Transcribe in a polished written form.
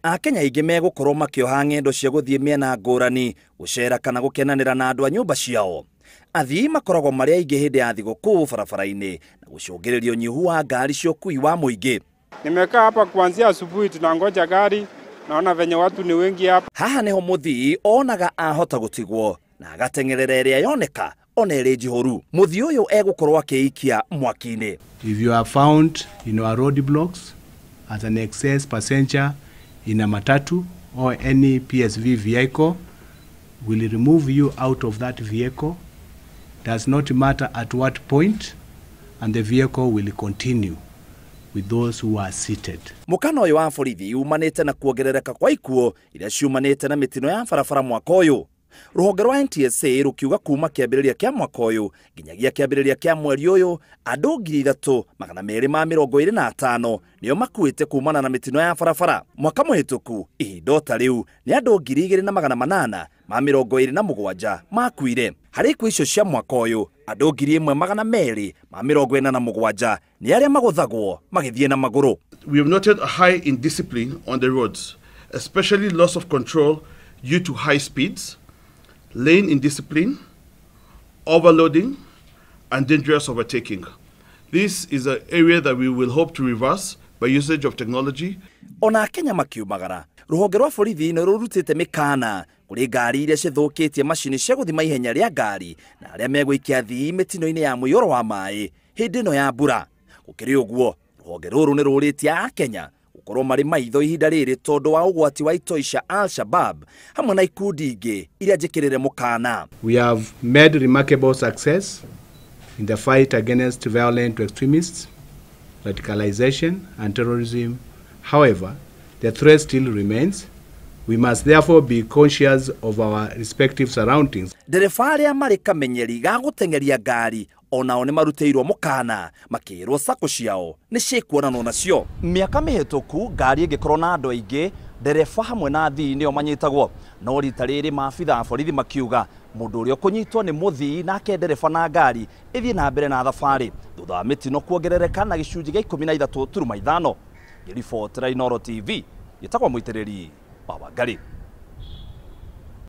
Akenya aingĩ megũkorwo makĩoha ng'endo cia gũthiĩ mĩena ngũrani gũcera kana gũkenanĩra na andũ a nyũmba ciao. Athii makoragwo marĩ aingĩ hĩndĩ ya thigũkũ barabara-inĩ na gũcũngĩrĩria ũnyihu wa ngari cia ũkui wa mũingĩ. Nimekaa hapa kuanzia asubuhi, tunangoja gari, naona venye watu ni wengi hapa. Haha niho mũthii onaga ahota gũtigwo na agateng'erera ĩrĩa yoneka ona ĩrĩ njihũru. Mũthii ũyũ egũkorwo akĩikia mwaki-inĩ. If you are found in our road blocks as an excess passenger in a matatu or any PSV vehicle, will remove you out of that vehicle. Does not matter at what point, and the vehicle will continue with those who are seated. Mũkana ũyũ wa borithi umanĩte na kuongerereka kwa ikuũ iria ciumanĩte na mĩtino ya barabara mwaka ũyũ. Rũhonge rwa NTSA rũkiuga kuma kĩambĩrĩria kĩa mwaka ũyũ nginyagia kĩambĩrĩria kĩa mweri ũyũ andũ 3225 nĩo makuĩte kumana na mĩtino ya barabara. Mwaka mũhĩtũku ihinda o ta rĩu nĩ andũ 2827 makuire. Harĩ ikuũ icio cia mwaka ũyũ andũ 1247 nĩ arĩa magũthagwo magĩthiĩ na magũrũ. We have noted a high indiscipline on the roads, especially loss of control due to high speeds, lane indiscipline, overloading, and dangerous overtaking. This is an area that we will hope to reverse by usage of technology. Ona Akenya makiumagara, rũhonge rwa borithi nĩ rũrutĩte mĩkana kũrĩ ngari iria cithũkĩtie macini cia gũthima ihenya rĩa ngari na arĩa megũikia athii mĩtino-inĩ ya mũiyũro wa maĩ hĩndĩ ĩno ya mbura. Gũkĩrĩ ũguo, rũhonge rũrũ nĩ rũrĩtie Akenya gũkorwo marĩ maitho ihinda rĩrĩ tondũ wa ũgwati wa itoi cia Al-Shabaab hamwe na ikundi ingĩ iria njĩkĩrĩre mũkana. We have made remarkable success in the fight against violent extremists, radicalization and terrorism. However, the threat still remains. We must therefore be conscious of our respective surroundings. Ndereba arĩa marĩ kamenyeri ga gũteng'eria ngari onao nĩ marutĩirwo mũkana makĩrwo sako ciao nĩ ciĩkuonanwo nacio. Mĩaka mĩhĩtũku ngari ĩngĩkorwo na andũ aingĩ ndereba hamwe na athii nĩo manyitagwo, no rita rĩrĩ maabitha a borithi makiuga mũndũ ũrĩa ũkũnyitwo nĩ mũthii nake ndereba na ngari ĩthiĩ na mbere na thabarĩ thutha wa mĩtino kuongerereka na gĩcunjĩ gĩa 13.5. Ngĩribotera Inooro TV, gĩtagwo Mũitĩrĩri wa Wangari.